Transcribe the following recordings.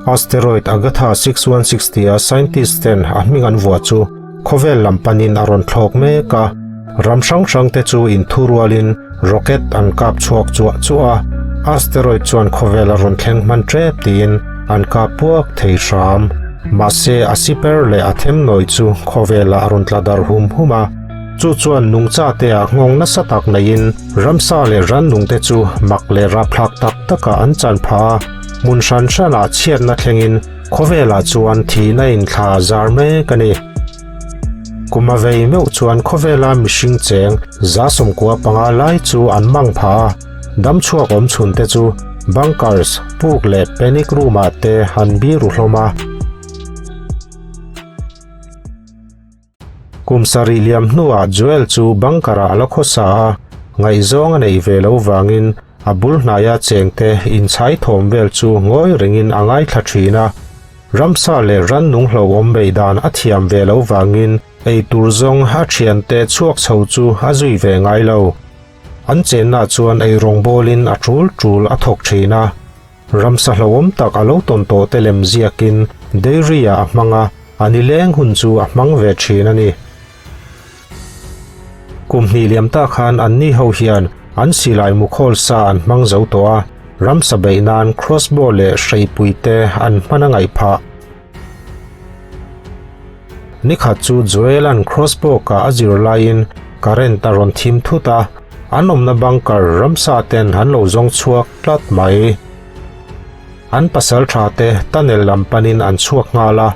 Asteroid Agatha 616 tia scientist ten a hming an vuah chu khawvel lam panin a rawn thlawk mek a. Ram hrang hrang te chu inthurualin rocket an kap chhuak chuah chuah a, asteroid chuan khawvel a rawn thleng hman tep tiin an kap puak thei hram. Mahse a siper leh a them nawi chu khawvelah a rawn tla darh hum hum a, chu chuan nungcha te ah nghawng nasa tak neiin ramsa leh rannung te chu mak leh rapthlak tak takah an chan phah a, hmun hran hranah chhiatna thlengin khawvelah chuan thihna inthla a zar mek a ni. Kum a vei meuh chuan khawvela mihring cheng 95 lai chu an mang phah a, damchhuak awm chhun te chu bunkers, puk leh panic room ah te an biru hlawm a. Kum sarih liam hnuah Joel chu bunker ah a la khawsa a, ngaihzawng a neih ve lo vangin a bul hnaia chengte inchhai thawm vel chu ngawi rengin a ngaithla thin a. Ramsa leh rannung hlauhawm bei dan a thiam ve lo vangin ei tur zawng a thiante chhuak chho chu a zui ve ngai lo. An chenna chuan ei rawngbawlin a tul tul a thawk thin a. Ramsa hlauhawm tak a lo tawn tawh te lem ziakin diary-ah a hmang a, a nileng hun chu a hmang ve thin a ni. Kum hnih liam ta khan anni ho hian an silai mukhawl sa an hmang zo tawh a, ramsa beih nan crossbow leh hreipui te an hman a ngaih phah. Nikhat chu Joel-a'n crossbow kah a zir laiin current a rawn thim thut a, an awmna bunker ramsa ten an lo zawng chhuak tlat mai. An pasal tha te tunnel lam panin an chhuak nghal a,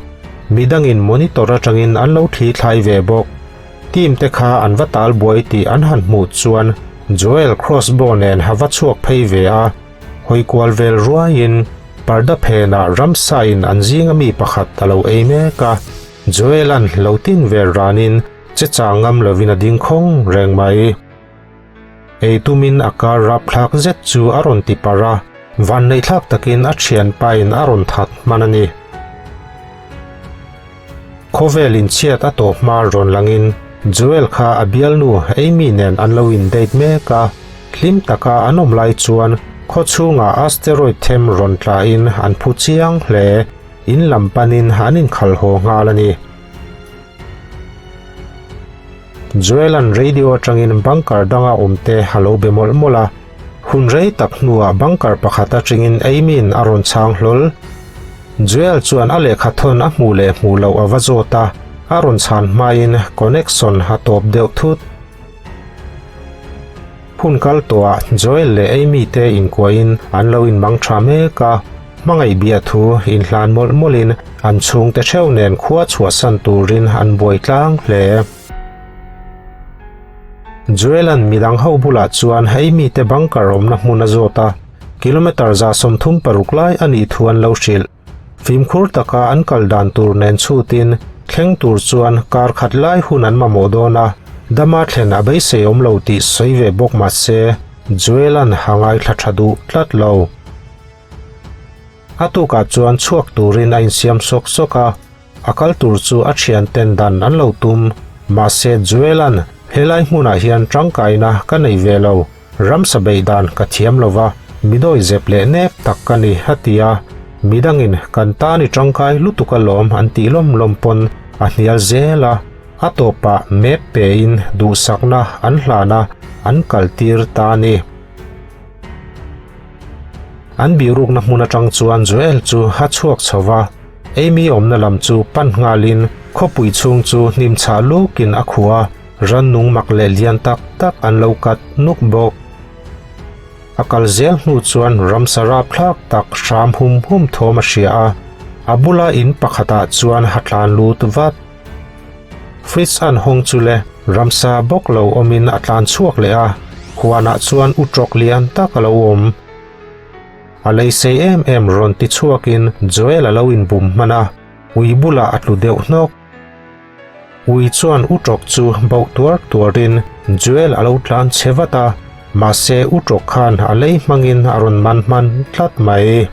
midangin monitor atangin an lo thli thlai ve bawk. Team te kha an va tal buai tih an han hmuh chuan Joel crossbow nen a va chhuak phei ve a, hawi kual vel ruaiin parda phenah ramsa in an zinga mi pakhat a lo ei mek a, Joel-a'n lo tin vel ranin che chang ngam lovin a ding khawng reng mai. Ei tumin a kar rapthlak zet chu a rawn ti parh a, vanneihthlak takin a thianpain a rawn that hman a ni. Khawvel inchhiat a tawp hma rawn langin Joel kha a bialnu Amy nen an lo in date mek a, hlim taka an awm lai chuan khaw chhungah asteroid them rawn tlain an phu chiang hle, in lam panin an inkhalh haw nghal a ni. Joel-a'n radio atangin bunker danga awmte a lo be mawlh mawlh a, hun rei tak hnuah bunker pakhat atangin Amy-in a rawn chhang hlawl. Joel chuan a lehkha thawn a hmuh leh hmuh loh a va zawt a, a rawn chhan hmain connection a tawp deuh thut. Hun kal tawhah Joel leh Amy te inkuahin an lo inmang tha mek a, hmangaih bia thu inhlan mawlh mawlhin an chhungte theuh nen khua chhuahsan turin an buai tlang hle. Joel-a'n midang ho bulah chuan Amy te bunker awmna hmun a zawt a, kilometre 36 lai a nih thu an lo hrilh. Fimkhur taka an kal dan tur nen chhutin thleng tur chuan kar khat lai hun an mamawh dawn a, dama thlen a beisei awm lo tih sawi ve bawk mah se Joel-a'n a ngaithla tha duh tlat lo. A tukah chuan chhuak turin a insiam sawk sawk a, a kal tur chu a thianten dan an lo tum. Mahse Joel-a'n helai hmunah hian tangkaina ka nei ve lo, Ramsa beih dan ka thiam lo va, mi dawi zep leh nep tak ka ni, a ti a. Midangin kan tan i tangkai lutuk alawm an tih lawm lawm pawn a hnial zel a, a tawpah map pein duhsakna an hlan a, an kaltir ta a ni. An bihrukna hmun atang chuan Joel chu a chhuak chho va, Amy awmna lam chu pan nghalin khawpui chhung chu hnim chhah lukin a khuh a. Rannung mak leh lian tak tak an lo kat nuk bawk. A kal zel hnu chuan ramsa rapthlak tak hram hum hum thawm a hria a, a bula in pakhatah chuan a tlan lut vat. Fridge an hawng chu le ramsa bawk lo awmin a tlan chhuak leh a, huanah chuan utrawk lian tak a lo awm. A lei sei em em rawn ti chhuakin Joel a lo inbum hman a, ui bulah a tlu deuh hnawk. Ui chuan u tawk chu bauh tuar tuarin Joel a lo tlan che vat a, mahse u tawk khan a lei hmangin a rawn man hman tlat mai.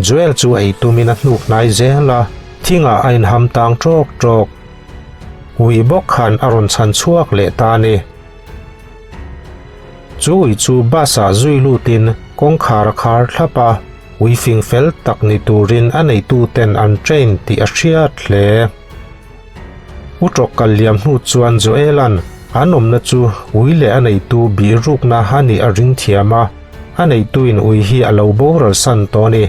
Joel chu ei tumin a hnuk hnai zel a, thingah a inham tang tawk tawk. Ui bawk khan a rawn chhan chhuak leh ta a ni. Chu ui chu bus ah zui lutin kawngkhar a khar thlap a. Ui fing fel tak ni turin a neituten an train tih a hriat hle. U tawk kal liam hnu chuan Joel-a'n an awmna chu ui leh a neitu bih rukna a nih a ring thiam a, a neituin ui hi a lo boral san tawh a ni.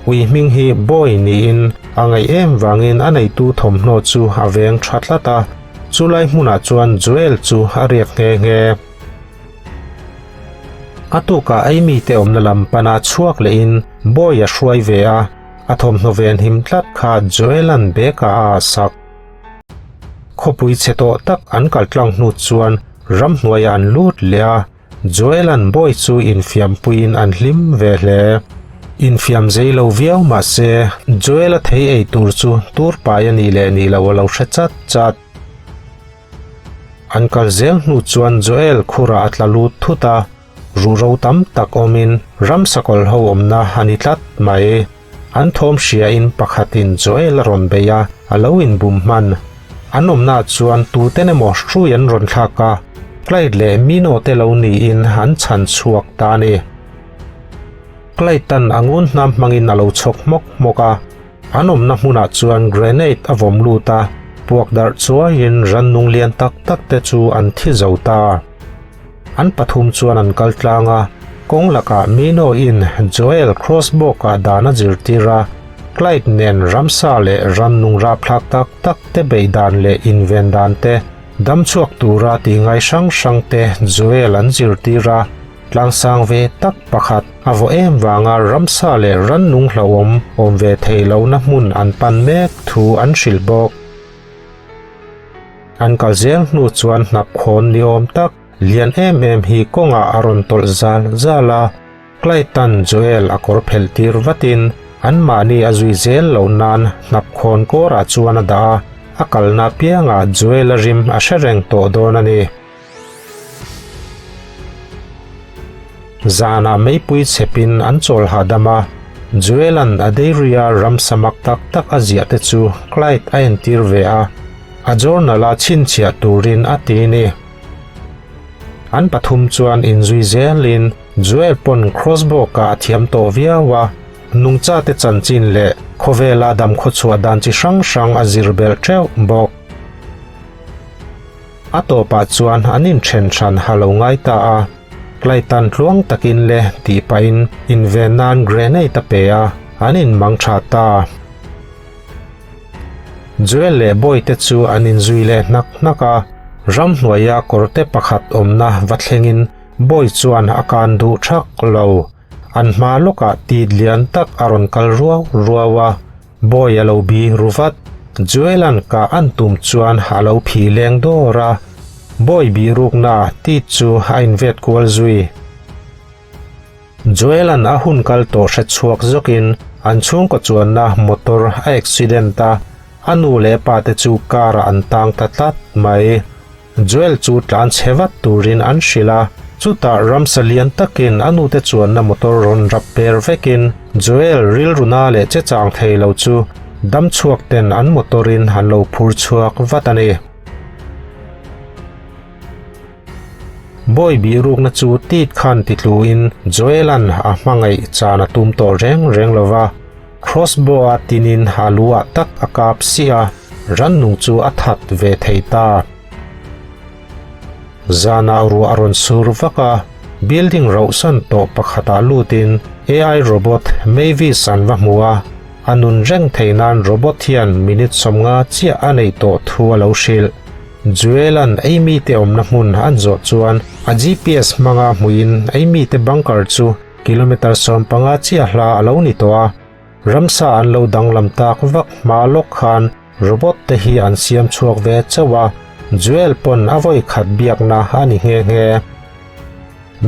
Ui hming hi Boy niin a ngaih em vangin a neitu thawmhnaw chu a veng tha tlat a, chulai hmunah chuan Joel chu a riak nghe nghe. A tukah Amy te awmna lam pana chhuak lehin Boy a hruai ve a, a thawmhnaw ven him tlat kha Joel-a'n bag-ah a ah sak. Khawpui chhe tawh tak an kal tlang hnu chuan ramhnuaiah an lut leh a, Joel-a'n Boy chu infiampuiin an hlim ve hle. Infiam zei lo viau mah se, Joel-a thei ei tur chu tur pai a nih leh nih loh a lo hre chat chat. An kal zel hnu chuan Joel khurah a tla lut thut a, ruhro tam tak awmin ramsakawlh ho awmna a ni tlat mai. An thawm hriain pakhatin Joel a rawn bei a, a lo inbum hman. An awmnaah chuan tuten emaw hrui an rawn thlak a, Clyde leh Mino te lo niin an chhan chhuak ta a ni. Clyde-a'n a ngun hnam hmangin a lo chhawk hmawk hmawk a. An awmna hmunah chuan grenade a vawm lut a, puak darh chuaiin rannung lian tak tak te chu an thi zo ta. An pathum chuan an kal tlang a, kawng lakah Mino in Joel crossbow kah dan a zirtir a, Clyde nen ramsa leh rannung rapthlak tak tak te beih dan leh inven dan te, damchhuak tura tih ngai hrang hrang te Joel an zirtir a. Tlangsang ve tak pakhat a vaw em vanga ramsa leh rannung hlauhawm awm ve thei lohna hmun an pan mek thu an hrilh bawk. An kal zel hnu chuan hnap khawn ni awm tak lian em em hi kawngah a rawn tawlh zal zal a, Clyde-a'n Joel a kawr phelh tir vatin anmahni a zui zel loh nan hnap khawn kawrah chuan a dah a, a kalna apiangah Joel-a rim a hre reng tawh dawn a ni. Zanah meipui chhepin an chawl hahdam a, Joel-a'n a dairy-a ramsa mak tak tak a ziah te chu Clyde a entir ve a, a journal-a chhinchhiah turin a ti ni. An pathum chuan inzui zelin Joel pawn crossbow kah a thiam tawh viau a, nungchate chanchin leh khawvela damkhawchhuah dan chi hrang hrang a zir belh teuh bawk. A tawpah chuan an inthen hran ha lo ngai ta a, Clayton tluang takin le tih pahin inven nan grenade a pe a, an inmang tha ta. Joel leh Boy te chu an inzui leh hnak hnak a, ramhnuaia kawrte pakhat awmna va thlengin Boy chuan a kan duh thak lo. An hma lawkah tit lian tak a rawn kal ruau ruau a. Bawi a lo bi ru vat. Joel-a'n kah an tum chuan a lo phi leng dawr a, Bawi bih rukna tih chu a invet kual zui. Joel-a'n a hun kal tawh hre chhuak zawkin an chhungkaw chuanna motor a accident a, a nu leh pa te chu car-ah an tang ta tlat mai. Joel chu tlan chhe vat turin an hrilh a, chutah ramsa lian takin a nute chuanna motor rawn rap per vekin Joel rilruna leh che chang thei lo chu dam chhuak ten an motor-in an lo phur chhuak vat a ni. Bawi bihrukna chu tit khan titluin Joel-a'n a hmangaih chan a tum tawh reng reng lo va. Crossbow-a tinin a lu-ah tak a kap si a, rannung chu a that ve thei ta. Zanah ruah a rawn sur vak a, building rauhsan tawh pakhatah lutin AI robot Mavis an va hmu a, a nun reng thei nan robot hian minute 50 chiah a neih tawh thu a lo hrilh. Joel-a'n Amy te awmna hmun an zawh chuan a GPS hmanga hmuin Amy te bunker chu Kilometre 15 chiah hla a lo ni tawh a, ramsa an lo danglam tak vak hma lawk khan robot te hi an siam chhuak ve chauh a, Joel pawn a vawi khat biakna a ni nghe nghe.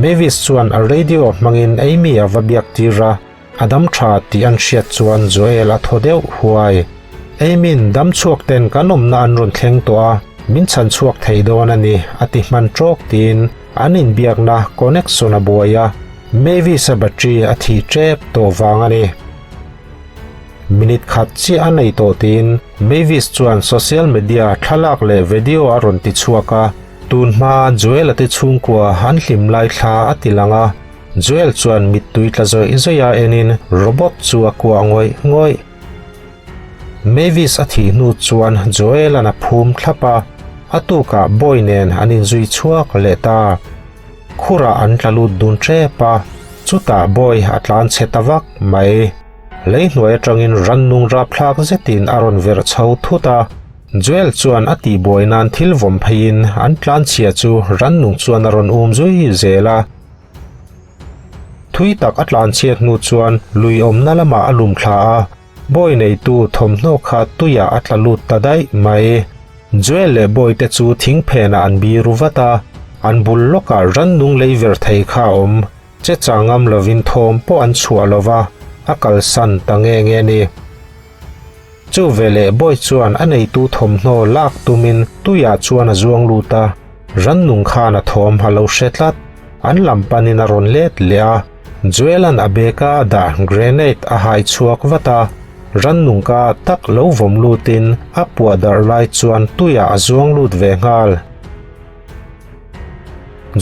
Mavis chuan a radio hmangin Amy a va biak tir a, a dam tha tih an hriat chuan Joel a thaw deuh huai. Amy'n dam chhuak ten kan awmna an rawn thleng tawh a, min chhan chhuak thei dawn a ni a ti hman tawk tiin An inbiakna connection a buai a, Mavis-a battery a thih tep tawh vang a ni. Minute khat chiah a nei tawh tiin Mavis chuan social media thlalak leh video a rawn ti chhuak a, tun hma Joel-a te chhungkua an hlim lai thla a ti lang a. Joel chuan mittui tla zawih zawih a enin robot chu a kuah ngawih ngawih. Mavis a thih hnu chuan Joel-a'n a phum thlap a, a tukah Boy nen an inzui chhuak leh ta. Khurah an tla lut dun tep a, chutah Boy a tlan chhe ta vak mai. Lei hnuai atangin rannung rapthlak zetin a rawn verh chho thut a, Joel chuan a tihbuai nan thil vawm pheiin an tlanchhia chu rannung chuan a rawn um zui zel a. Thui tak a tlanchhiat hnu chuan lui awmna lamah a lum thla a, bawi neitu thawmhnaw kha tuiah a tla lut ta daih mai. Joel leh bawite chu thing phenah an biru vat a, an bul lawkah rannung lei ver thei kha a awm. Che chang ngam lovin thawm pawh an chhuah lova, a kalsan ta nge nge a ni. Chu veleh bawi chuan a neitu thawmhnaw lak tumin tuiah chuan a zuang lut a, rannung khan a thawm a lo hre tlat. An lam panin a rawn let leh a, Joel-a'n a bag-a a dah grenade a hai chhuak vat a, rannung ka tak lo vawm lutin a puah darh lai chuan tuiah a zuang lut ve nghal.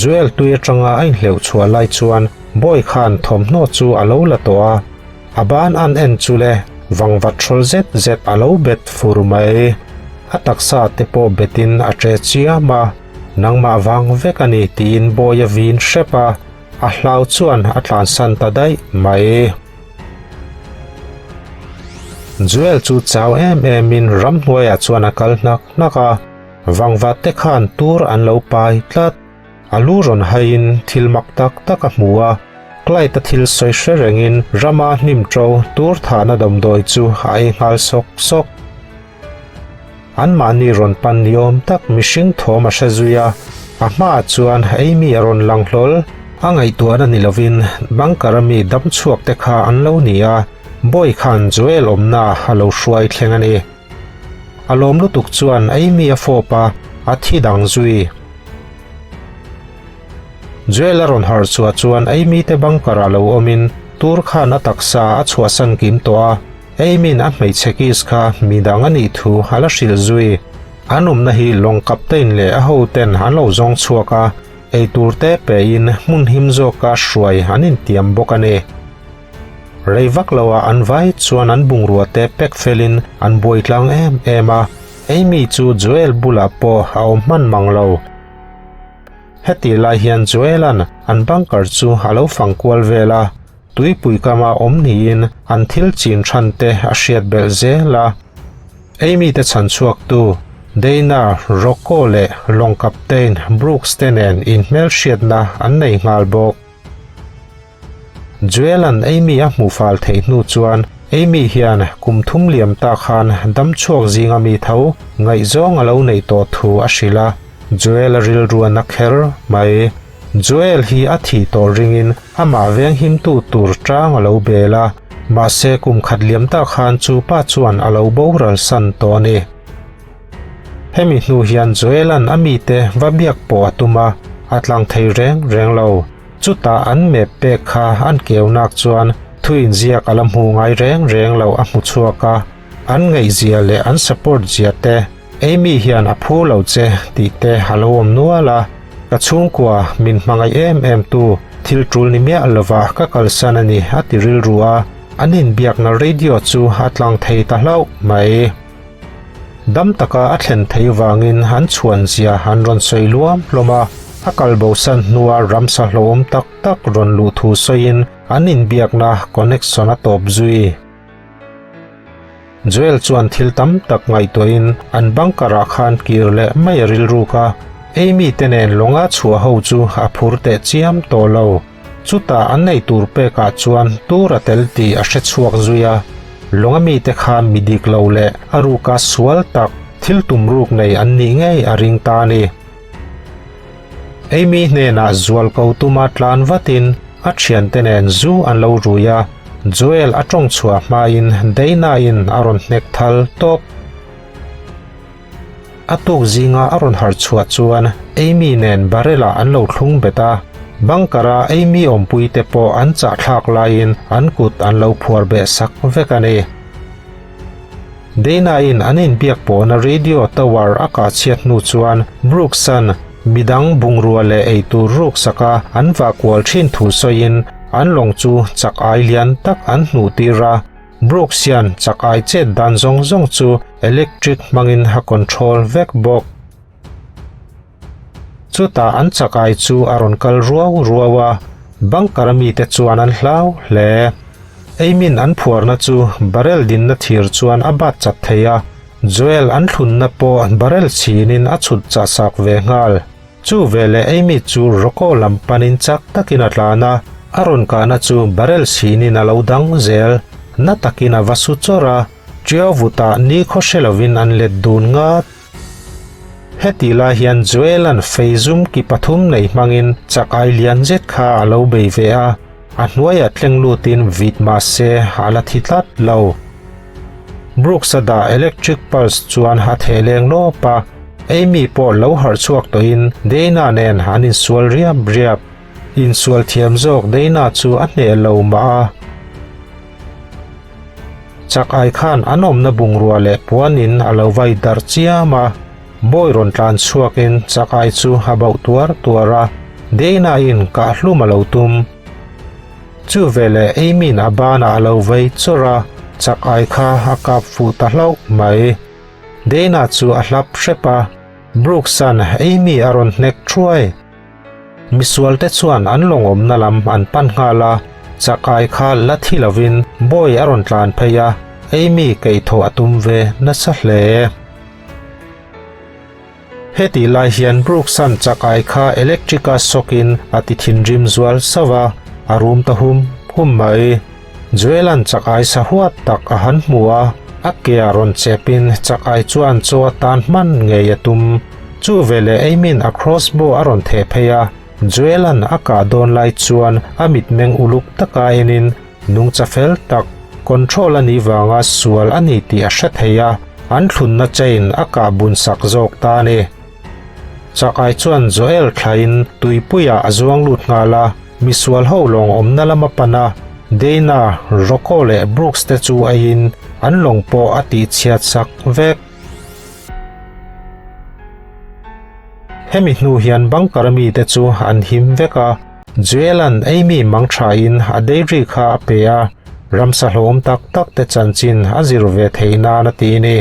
Joel tui atanga a inhleuh chhuah lai chuan Boy khan thawmhnaw chu a lo la tawh a, a ban an en chu le vangvat hrawl zet zet a lo bet fur mai. A taksa te pawh betin a che chiam a, nangmah vang vek a ni tiin Boy a vin hrep a, a hlau chuan a tlansan ta daih mai. Joel chu chau em emin ramhnuaiah chuan a kal hnak hnak a. Vangvat te khan tur an lo pai tlat. A lu rawn haiin thil mak tak tak a hmu a, Clyde-a thil sawi hre rengin rama hnim ṭo tur thahna damdawi chu a ei nghal sawk sawk. Anmahni rawn pan ni awm tak mihring thawm a hre zui a, a hmaah chuan Amy a rawn lang hlawl. A ngaihtuahna ni lovin bunker-a mi dam chhuak te kha an lo ni a, Boy khan Joel awmna a lo hruai thleng a ni. A lawm lutuk chuan Amy a fawp a, a thi dang zui. Joel a rawn harh chhuah chuan Amy te bunker ah lo awmin tur khan a taksa a chhuahsan kim tawh a, Amy'n a hmeichhe kiss kha midang a nih thu a la hrilh zui. An awmna hi lawng captain leh a hoten an lo zawng chhuak a, eitur te pein hmun him zawka hruai an intiam bawk a ni. Rei vak loah an vai chuan an bungrua te pack felin an buai tlang em em a, Amy chu Joel bulah pawh a awm hman mang lo. Heti lai hian Joel-a'n an bunker chu a lo fang kual vel a, tuipui kama awm niin an thil chin than te a hriat belh zel a. Amy te chhan chhuaktu Dana, Rocco leh lawng captain Brooks te nen inhmelhriatna an nei nghal bawk. Joel-a'n Amy a hmuh fal theih hnu chuan Amy hian kum thum liam ta khan dam chhuak zinga mi tho ngaihzawng a lo neih tawh thu a hrilh a, Joel-a rilru a na kher mai. Joel hi a thih tawh ringin amah venghimtu tur tang a lo bel a, mahse kum khat liam ta khan chu pa chuan a lo boral san tawh a ni. Hemi hnu hian Joel-a'n a mite va biak pawh a tum a, a tlang thei reng reng lo. Chutah an map pek kha an keu nak chuan thu inziak a la hmu ngai reng reng lo a hmu chhuak a, an ngaihzia leh an support zia te, Amy hian a phu lo che tih te a lo awm nual a, ka chhungkua min hmangaih em em tu thil tul ni miah lova ka kalsan a ni a ti rilru a, an inbiakna radio chu a tlang thei ta hlauh mai. Dam taka a thlen theih vangin an chhuan zia an rawn sawi luam hlawm a, a kal bosan hnua ramsa hlauhawm tak tak rawn luh thu sawiin an inbiakna connection a tawp zui. Joel chuan thil tam tak ngaihtuahin an bunker ah khan kir leh mai a rilruk a, Amy te nen lawnga chhuah ho chu a phur teh chiam tawh lo. Chutah an nei tur pekah chuan tur a tel tih a hre chhuak zui a, lawnga mite kha mi dik lo leh a ruka sual tak thil tum ruk nei an nih ngei a ring ta a ni. Amy hnenah zual ko tuma tlan vatin a thiante nen zu an lo rui a, Joel a tawng chhuah hmain Dana-in a rawn hnek thal tawp. A tuk zinga a rawn harh chhuah chuan Amy nen barrel-ah an lo thlung bet a, bunker-a Amy awmpuite pawh an chahthlak laiin an kut an lo phuar beh sak vek a ni. Dana-in an inbiak pawhna radio tower a kah chhiat hnu chuan Brooks-a'n. Midang bungrua leh eitur ruk saka an vah kual thin thu sawiin an lawng chu chak ai lian tak an hnuh tir a. Brooks hian chak ai chet dan zawng zawng chu electric hmangin a control vek bawk. Chutah an chak ai chu a rawn kal ruau ruau a, bunker a mite chuan an hlau hle. Eimin an phuarna chu barrel dinna thir chuan a bat chat thei a, Joel an thlunna pawh barrel chhinin a chhut chah sak ve nghal. Chu veleh Amy chu Rocco lam panin chak takin a tlan a, a rawn kahna chu barrel chhinin a lo dang zel. Na takin a va su chawrh a, Ṭiau vutah nikhaw hre lovin an let dun ngat. Heti lai hian Joel-a'n fei zum ki pathum nei hmangin chak ai lian zet kha a lo bei ve a, a hnuaiah tleng lutin vit mah se a la thi tlat lo. Brooks-a dah electric pulse chuan a theh leng lawp a, Amy pawh lo harh chhuak tawhin Dana nen an insual riap riap. Insual thiam zawk Dana chu a hneh lo mah a. Chak ai khan an awmna bungrua leh puanin a lo vai darh chiam a, bawi rawn tlan chhuakin chak ai chu a bauh tuar tuar a, Dana in kah hlum a lo tum. Chu veleh Amy-in a banah a lo vei chawrh a, chak ai kha a kap fuh ta hlauh mai. Dana chu a hlap hrep a, Brooks-a'n Amy a rawn hnek thuai. Misualte chuan an lawngawmna lam an pan nghal a, chakai kha la thi lovin bawi a rawn tlan phei a, Amy keithawh a tum ve nasa hle. Hetih lai hian Brooks-a'n chakai kha electric-a sawkin a ti thinrim zual sauh a, a rum ta hum hum mai. Joel-a'n chakai sa huat tak a han hmu a, a ke a rawn chepin chakai chuan chaw atan hman ngei a tum. Chu veleh Amy-in a crossbow a rawn theh phei a, Joel-a'n a kah dawn lai chuan a mitmeng uluk taka enin nungcha fel tak, control a nih vanga sual a ni tih a hre thei a, an thlunna chain a kah bun sak zawk ta a ni. Chakai chuan Joel thlain tuipuiah a zuang lut nghal a, misual ho lawng awmna lam a pan a, Dana, Rocco leh Brooks te chu aiin an lawng pawh a tihchhiat sak vek. Hemi hnu hian bunker mite chu an him vek a, Joel-a'n Amy mang thain a dairy kha a pe a, ramsa hlawm tak tak te chanchin a zir ve theih nan a ti ni.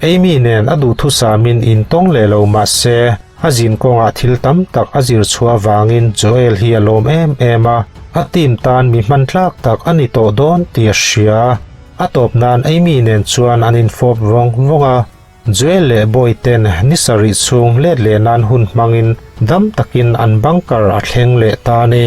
Amy nen a duhthusamin intawng leh lo mah se, a zin kawngah thil tam tak a zir chhuah avangin Joel hi a lawm em em a, a team tan mi hman tlak tak a ni tawh dawn tih a hria. A tawp nan Amy nen chuan an infawp vawng vawng a, Joel leh Boy ten ni sarih chhung let leh nan hun hmangin dam takin an bunker a thleng leh ta a ni.